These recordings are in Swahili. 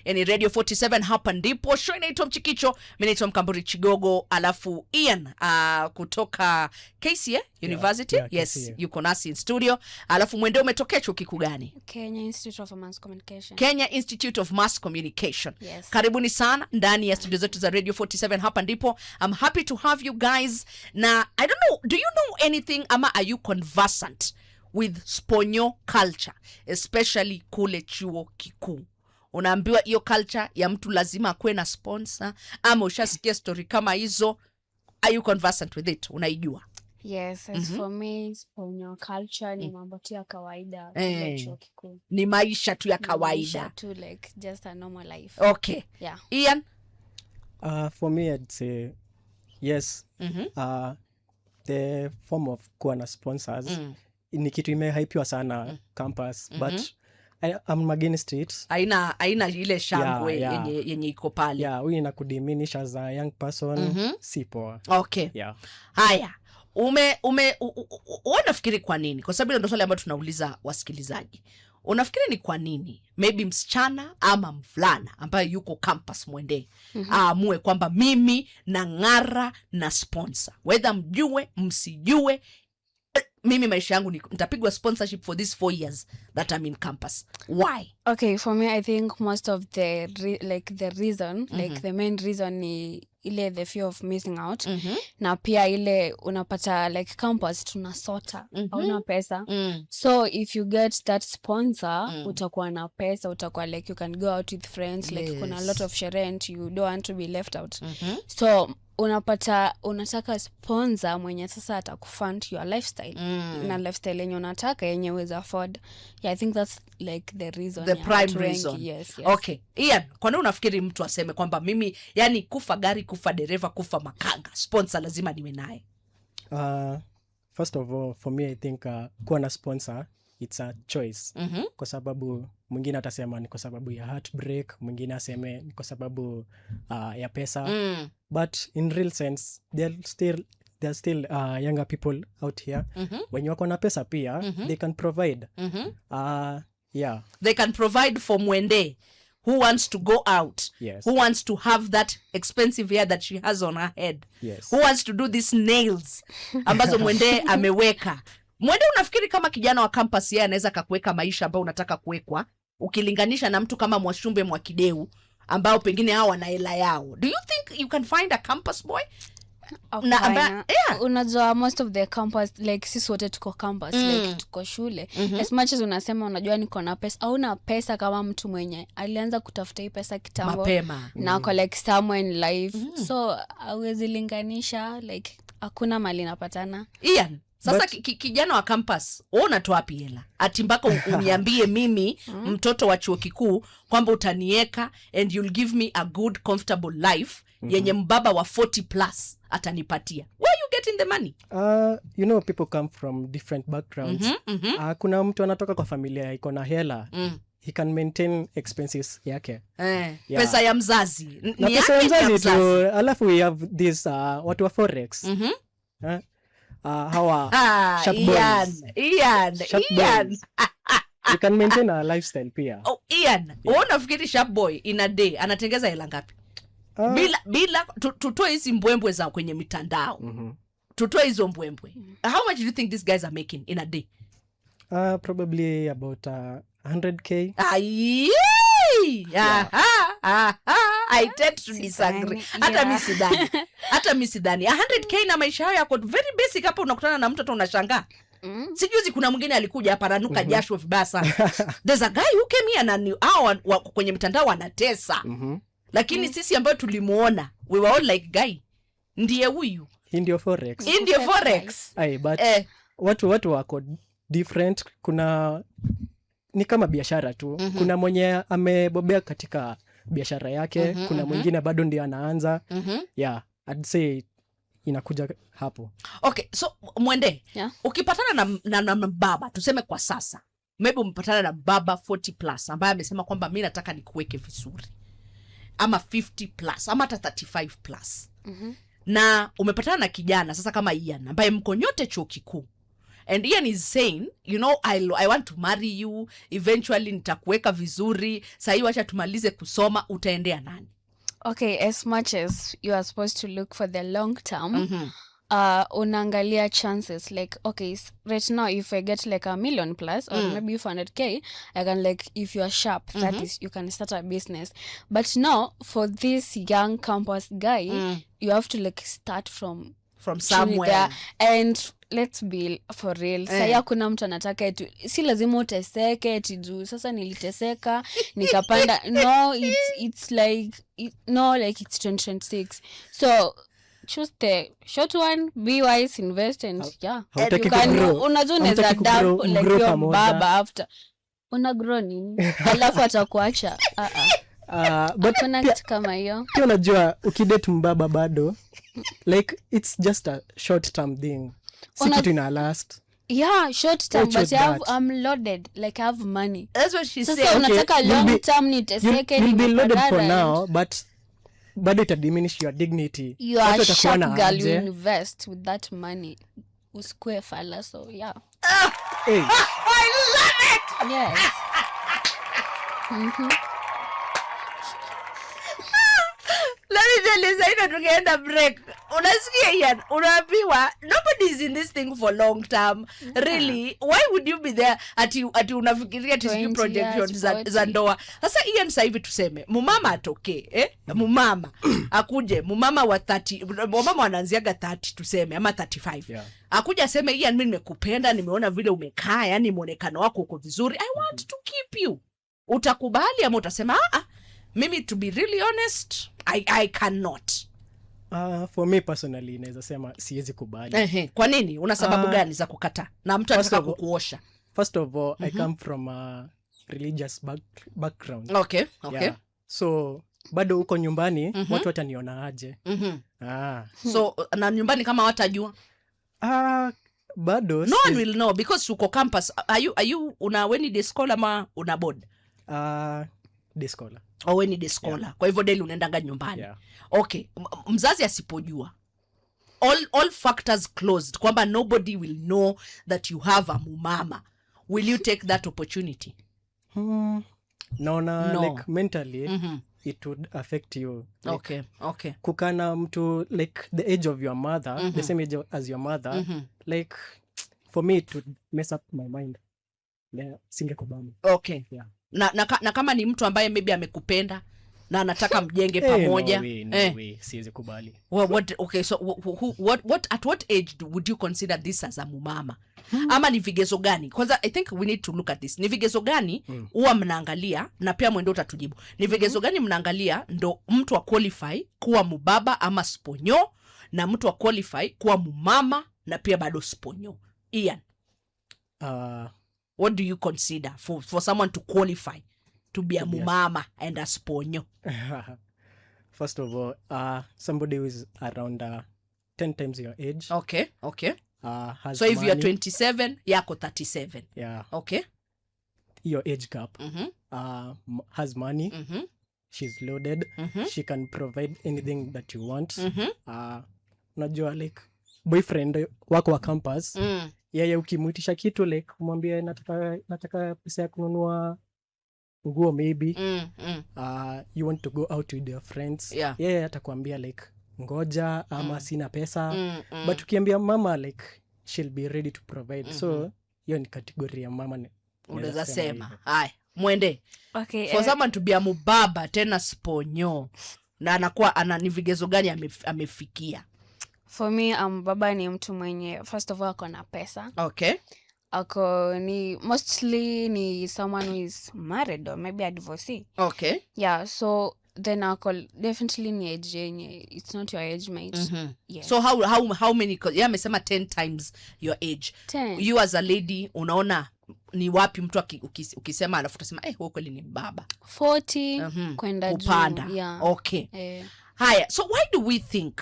Yani Radio 47, hapa ndipo show inaitwa Mchikicho. Mi naitwa Mkamburi Chigogo, alafu Ian kutoka KCA University. Yeah, yes. KCA. Yuko nasi in studio. Alafu Mwende, umetokea chuo kikuu gani? Kenya Institute of Mass Communication. Kenya Institute of Mass Communication. Yes. Karibuni sana ndani ya studio zetu za Radio 47, hapa ndipo. I'm happy to have you guys. Na I don't know, do you know anything ama are you conversant with sponyo culture, especially kule chuo kikuu? Unaambiwa hiyo culture ya mtu lazima akuwe na sponsor, ama ushasikia story kama hizo? Are you conversant with it? Unaijua? Yes, as for me, sponyo culture ni mambo tu ya kawaida kule chuo kikuu. Ni maisha tu ya Ni maisha kawaida. tu, like just a normal life. Okay. Yeah. Ian? For me, I'd say yes. The form of kuwa na sponsors ni kitu imehypiwa sana campus, but I'm against it. Haina ile shangwe yenye iko pale. Yeah, huyu ina kudiminish as a young person. Si poa. Okay. Yeah. Haya, ume ume u- u- u- wewe unafikiri kwa nini? Kwa sababu hilo ndo swali ambayo tunauliza wasikilizaji. Unafikiri ni kwa nini maybe msichana ama mvulana ambaye yuko campus, Mwende, aamue kwamba mimi nang'ara na sponsor, whether mjue msijue, mimi maisha yangu nitapigwa sponsorship for these 4 years that I'm in campus? Why? Okay, for me, I think most of the like the reason, like the main reason ni ile the fear of missing out, na pia ile unapata like campus tunasota, hauna pesa. So if you get that sponsor, utakuwa na pesa, utakuwa like you can go out with friends, like kuna a lot of sherehe and you don't want to be left out. So unapata unataka sponsor mwenye sasa atakufund your lifestyle na lifestyle yenye unataka, yenye uweza afford. Yeah, I think that's like the reason The ya prime watu wengi. reason. Yes. Okay, Ian, kwa nini unafikiri mtu aseme kwamba mimi, yani kufa gari, kufa dereva, kufa makanga, sponsor lazima niwe naye? First of all, for me, I think kuwa na sponsor, it's a choice, kwa sababu mwingine atasema ni kwa sababu ya heartbreak, mwingine aseme ni kwa sababu ya pesa, but in real sense there are still younger people out here wenye wako na pesa pia. They can provide. Yeah. They can provide for Mwende who wants to go out, who wants to have that expensive hair that she has on her head, who wants to do these nails ambazo Mwende ameweka. Mwende, unafikiri kama kijana wa campus yeye anaweza kakuweka maisha ambayo unataka kuwekwa, ukilinganisha na mtu kama Mwashumbe Mwakideu ambao pengine hao wana hela yao? Do you think you can find a campus boy na Hapana. Yeah. Unajua most of the campus, like sisi wote tuko campus, like tuko shule. As much as unasema unajua niko na pesa, hauna pesa kama mtu mwenye alianza kutafuta hii pesa kitambo mapema na ako like somewhere in life. So awezi linganisha, like hakuna mali napatana. Ian, sasa kijana wa campus, wewe unatoa wapi hela ati mpaka uniambie mimi mtoto wa chuo kikuu kwamba utanieka and you'll give me a good comfortable life yenye mbaba wa 40 plus atanipatia? Where you getting the money? People come from different backgrounds. Kuna mtu anatoka kwa familia iko na hela. He can maintain expenses yake. Yeah. Pesa ya mzazi. Na Ni pesa ya yake, ni ya mzazi tu. mzazi. Alafu we have this watu wa forex. Eh? Hawa Ah, sharp Ian, boys. Ian, Sharp Ian. boys. We can maintain our lifestyle pia. Oh, Ian, wewe unafikiri sharp boy in a day anatengeza hela ngapi? Bila tutoe hizi mbwembwe za kwenye mitandao. Tutoe hizo mbwembwe. How much do you think these guys are making in a day? Probably about 100K. Ai! Aha, aha. I tend to disagree. Sidhani, Hata mi sidhani. Hata mi sidhani. 100K na maisha hayo yako very basic, hapa unakutana na mtoto unashangaa. Sijuzi kuna mwingine alikuja hapa ananuka jasho vibaya sana. There's a guy who came here na hao kwenye mitandao wanatesa. Lakini sisi ambayo tulimuona, we were all like, "Guy, ndiye huyu." Hii ndio forex. Hii ndio Fake. forex. Ai, but watu wako different. Kuna, ni kama biashara tu. Kuna mwenye amebobea katika biashara yake, kuna mwingine bado ndio anaanza. Yeah, I'd say inakuja hapo. Okay, so Mwende, ukipatana na baba, tuseme kwa sasa maybe umepatana na baba 40 plus ambaye amesema kwamba mi nataka nikuweke vizuri, ama 50 plus, ama hata 35 plus, na umepatana na kijana sasa kama Ian ambaye mko nyote chuo kikuu. And Ian is saying, I want to marry you eventually, nitakuweka vizuri, sahii wacha tumalize kusoma. Utaendea nani? Okay, as much as you are supposed to look for the long term, unaangalia chances, like, okay, right now if I get like a million plus or maybe 400K, I can, like, if you are sharp, that is, you can start a business. But now for this young campus guy, you have to like start from from chini somewhere. there. And let's be for real, sahi hakuna mtu anataka eti si lazima uteseke eti juu sasa niliteseka nikapanda. No, it's like no, like, it's 2026, so choose the short one, be wise, invest and yeah. Hautaki You can, kugrow. unajua unaweza Hautaki dump like mgrow your pamoja. baba after una grow nini, alafu atakuacha. Uh-uh. But Hakuna pia, kitu kama hiyo. Pia unajua ukidate mbaba bado, like, it's just a short term thing, si kitu ina last. Yeah, short term, Choose but I have, that. I'm loaded, like, I have money. That's what she Sasa said. unataka long term niteseke, You'll be loaded for nimeparara. now, but bado ita diminish your dignity. You are Watu sharp watakuona girl, you aje. invest with that money, usikue fala. So yeah. Hey, I love it. Yes. Let me tell you, sasa tukienda break, unasikia Ian, unaambiwa nobody is in this thing for long term. Really, why would you be there ati unafikiria ati sijui 20 projection years, za 40. ndoa? Sasa Ian, sasa hivi tuseme mumama atokee, eh? Mumama akuje, mumama wa 30, wamama wanaanziaga 30 tuseme, ama 35. Akuja aseme, "Ian, mi nimekupenda, nimeona vile umekaa, yani mwonekano wako uko vizuri, I want to keep you." Utakubali ama utasema, "Ah, ah, mimi, to be really honest, I cannot"? For me personally, naweza sema siwezi kubali. Ehe, kwa nini? Una sababu gani za kukataa na mtu anataka kukuosha? First of all, I come from a religious background. Yeah. So bado huko nyumbani watu wataniona aje? Ah. So na nyumbani kama watajua? Ah, bado No one will know because uko campus. Are you una weni day scholar ama una board? Day scholar. Oh, we ni day scholar. Kwa hivyo daily unaendanga nyumbani? Yeah. Okay, mzazi asipojua, all factors closed, kwamba nobody will know that you have a mumama, will you take that opportunity? Naona No. like mentally it would affect you, like, kukaa na mtu like the age of your mother, the same age as your mother, like, for me it would mess up my mind. Yeah, singekubali. Yeah. Na kama ni mtu ambaye maybe amekupenda na anataka mjenge Eh, pamoja? No way, no way, siwezi kubali. Well, okay, so at what age would you consider this as a mumama? Ama ni vigezo gani? Kwanza, I think we need to look at this. Ni vigezo gani huwa mnaangalia? Na pia mwendo utatujibu. Ni vigezo gani mnaangalia ndo mtu wa qualify kuwa mubaba ama sponyo, na mtu wa qualify kuwa mumama na pia bado sponyo? Ian, what do you consider for someone to qualify to be a mumama and a sponyo? First of all, somebody who is around 10 times your age, has So if you are money. 27, yako 37? Yeah. Your age gap. Has money, she's loaded, she can provide anything that you want. Unajua like boyfriend wako wa campus, yeye ukimwitisha kitu, like umwambie nataka pesa ya kununua nguo maybe, you want to go out with your friends, yeye atakwambia like ngoja ama sina pesa. But ukiambia mama, like, she'll be ready to provide. So hiyo ni category ya mama, Unaweza naweza sema sema hivyo. Haya, mwende. Okay, For someone to be a mubaba tena sponyo na anakuwa ana, ni vigezo gani amefikia? For me, baba ni mtu mwenye, first of all, ako na pesa, ako ni mostly ni someone who is married or maybe a divorcee. Yeah, so then ako definitely ni age yenye it's not your age mate. Yes. So how many? 'Cause yeye amesema 10 times your age. 10. You as a lady, unaona ni wapi mtu ukisema alafu utasema, "Eh, huyu kweli ni mbaba"? 40 kwenda juu. Kupanda. Yeah. Okay. Eh. Haya, so why do we think,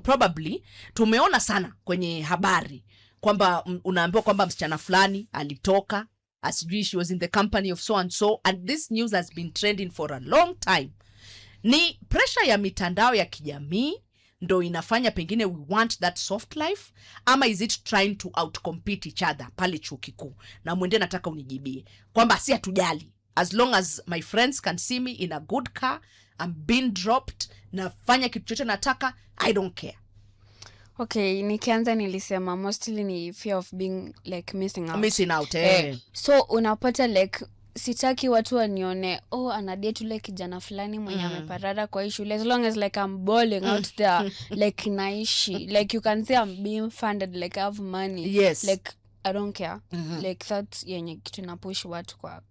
probably tumeona sana kwenye habari kwamba unaambiwa kwamba msichana fulani alitoka, asijui she was in the company of so and so, and this news has been trending for a long time. Ni pressure ya mitandao ya kijamii? Ndo inafanya pengine we want that soft life, ama is it trying to outcompete each other pale chuo kikuu? Na Mwende, nataka unijibie kwamba si hatujali, as long as my friends can see me in a good car, I'm being dropped, nafanya kitu chochote nataka, I don't care. Okay, nikianza nilisema mostly ni fear of being like missing out. Missing out, eh. Eh, so unapata like sitaki watu wanione, "Oh, anadate ule kijana fulani mwenye ameparara kwa hii shule." As long as like I'm balling out there, like naishi, like you can say I'm being funded, like I have money, like I don't care. Like that yenye kitu inapush watu kwa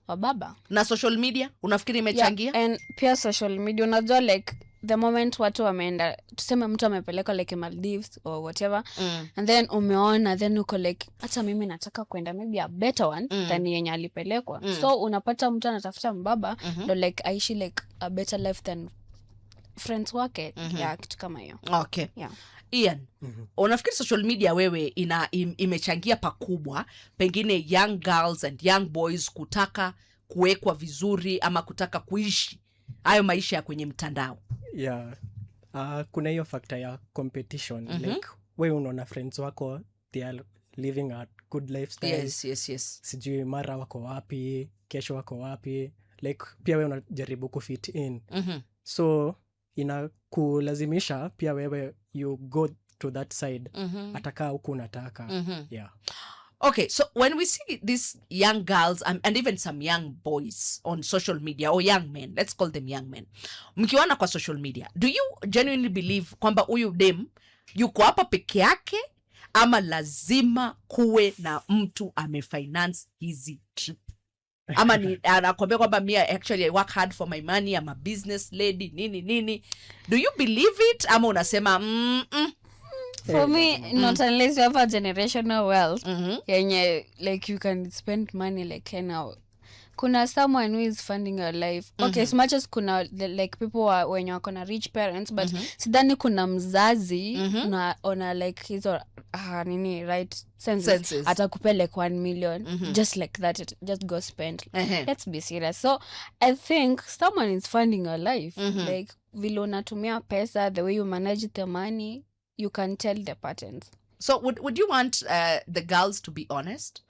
wababa. Na social media, unafikiri imechangia? Yeah, and pia social media, unajua like the moment watu wameenda, tuseme mtu amepelekwa like Maldives or whatever, and then umeona, then uko like, "Hata mimi nataka kwenda, maybe a better one than yenye alipelekwa." So unapata mtu anatafuta mbaba ndo like aishi like a better life than friends wake. Yeah, kitu kama hiyo. Okay. Yeah. Ian, unafikiri social media wewe imechangia pakubwa pengine young girls and young boys kutaka kuwekwa vizuri ama kutaka kuishi hayo maisha ya kwenye mtandao? Yeah, kuna hiyo factor ya competition. Like we unaona friends wako, they are living a good lifestyle, sijui mara wako wapi, kesho wako wapi, like pia we unajaribu kufit in. So inakulazimisha pia wewe you go to that side, atakaa huku unataka. Yeah. Okay, so when we see these young girls and even some young boys on social media, or young men, let's call them young men, mkiwana kwa social media, do you genuinely believe kwamba huyu dem yuko hapa peke yake ama lazima kuwe na mtu amefinance hizi trip? Ama ni anakwambia kwamba, "Mi actually I work hard for my money, I'm a business lady," nini nini? Do you believe it ama unasema, For me, not unless you have a generational wealth yenye like you can spend money like now, kuna someone who is funding your life. Okay, as much as kuna like people wenye wako na rich parents, but sidhani kuna mzazi na ona like hizo nini, right senses, Senses. Atakupea like 1 million just like that, just go spend. Let's be serious. So I think someone is funding your life. Like vile unatumia pesa, the way you manage the money, you can tell the patterns. So would you want the girls to be honest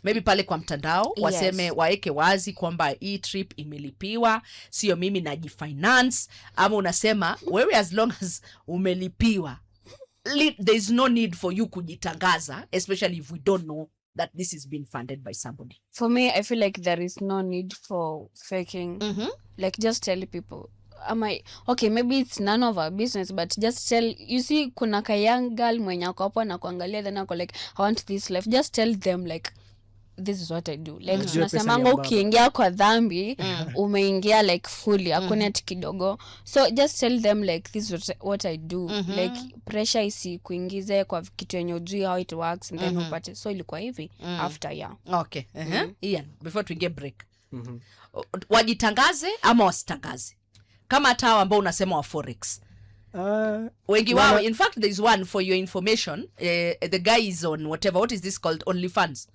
maybe pale kwa mtandao, waseme, Yes. waeke wazi kwamba hii trip imelipiwa, sio mimi najifinance? Ama unasema wewe as long as umelipiwa, there is no need for you kujitangaza, especially if we don't know that this is being funded by somebody? For me, I feel like there is no need for faking. Like just tell people. Am I okay? Maybe it's none of our business, but just tell. You see, kuna ka young girl mwenye ako hapo na kuangalia, then ako like, "I want this life." Just tell them like, "This is what I do." Like Ujue pesa ni ya tunasemanga baba. Ukiingia kwa dhambi, umeingia like fully, hakuna ati kidogo. So just tell them like, "This is what I do." Like pressure isikuingize kwa kitu yenye ujui how it works and then upate, "So ilikuwa hivi after." Yeah. Okay. Ian, before tuingie break, wajitangaze ama wasitangaze, kama hata hao ambao unasema wa forex? Wengi wao, in fact there is one, for your information, the guy is on whatever, what is this called, OnlyFans,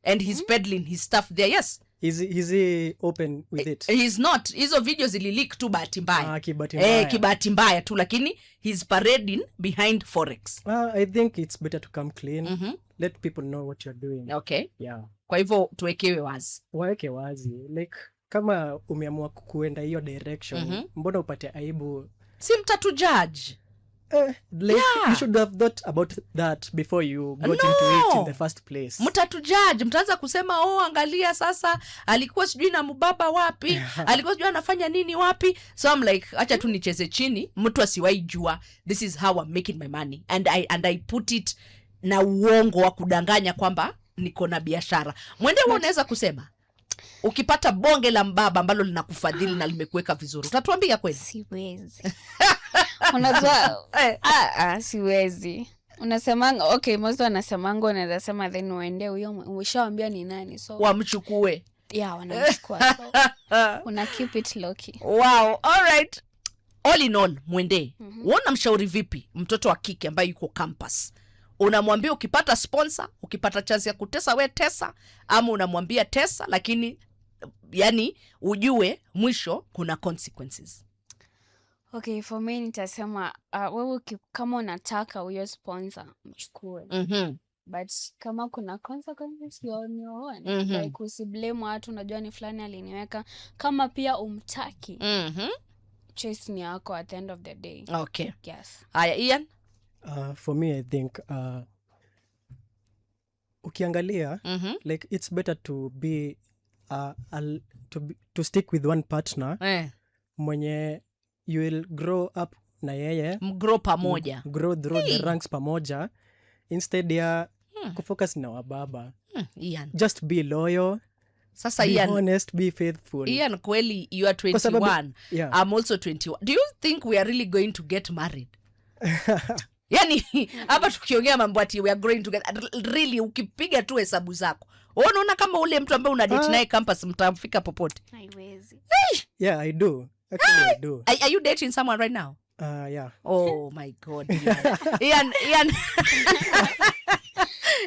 and he's peddling his stuff there, yes. Is he open with it? He's not. Hizo video zilileak tu bahati mbaya. Ah, kibahati Eh, mbaya. kibahati mbaya tu, lakini he's parading behind forex. I think it's better to come clean. Let people know what you're doing. Yeah. Kwa hivyo tuwekewe wazi. Waweke wazi. Like kama umeamua kuenda hiyo direction, mbona upate aibu? Si mtatu judge? Eh, like you should have thought about that before you got No. into it in the first place. Mtatujudge, mtaanza kusema, "Oh, angalia sasa, alikuwa sijui na mbaba wapi, alikuwa sijui anafanya nini wapi." So I'm like, acha tu nicheze chini, mtu asiwahi jua this is how I'm making my money, and I put it na uongo wa kudanganya kwamba niko na biashara. Mwende, wewe unaweza kusema ukipata bonge la mbaba ambalo linakufadhili na limekuweka vizuri, utatuambia kweli? Siwezi, unajua. Eh. Ah, ah, siwezi. Unasemanga, okay, most wanasemanga unaweza sema then uende huyo ushawambia ni nani, so wamchukue. Yeah, wanamchukua, so una keep it low-key. Wow, all right. All in all, Mwende, mm-hmm, mshauri vipi mtoto wa kike ambaye yuko campus? Unamwambia ukipata sponsor, ukipata chance ya kutesa, we tesa, ama unamwambia tesa lakini yani ujue mwisho kuna consequences? Okay, for me nitasema wewe kama unataka huyo sponsor, mchukue, but kama kuna consequences, you're on your own. Like, usiblame watu, unajua ni fulani aliniweka. Kama pia umtaki, choice ni yako at the end of the day. Yes. Haya, Ian. For me, I think ukiangalia, like, it's better to be to stick with one partner mwenye you will grow up na yeye. Mgrow pamoja. Grow through Hey. The ranks pamoja instead ya kufocus na wababa. Ian. Just be loyal, Sasa be Ian, honest, be faithful. Ian, kweli you are Kwa sababu- 21. Yeah. I'm also 21. Do you think we are really going to get married? Yani hapa tukiongea mambo ati we are growing together, really, ukipiga tu hesabu zako, wewe unaona kama ule mtu ambaye una date Ah. naye campus mtafika popote? Haiwezi. Yeah, I do. Actually, I do. Are you dating someone right now? Yeah. Oh my God, Ian. Ian, Ian.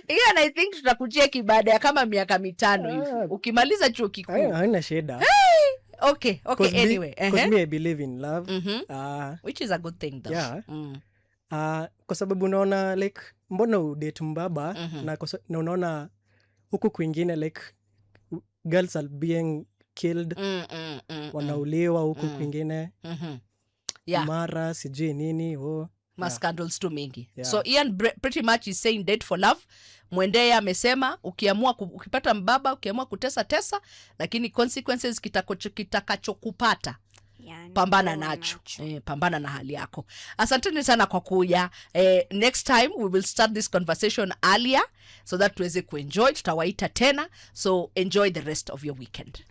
Ian, I think tutakucheki baada ya kama miaka 5 hivi. Ah. Ukimaliza chuo kikuu. Haina shida. Okay, anyway. 'Cause me, I believe in love. Which is a good thing though. Yeah. Kwa sababu unaona, like, mbona udate mbaba na unaona huku kwingine, like, girls are being killed, wanauliwa huku kwingine, mara sijui nini, oh. Ma scandals tu mingi. Yeah. So Ian pretty much is saying date for love. Mwendeye amesema ukiamua ukipata mbaba, ukiamua kutesa, tesa, lakini consequences kitakachokupata, Yani, pambana wewe nacho. Pambana na hali yako. Asanteni sana kwa kuja. Next time we will start this conversation earlier so that tuweze kuenjoy. Tutawaita tena. So enjoy the rest of your weekend.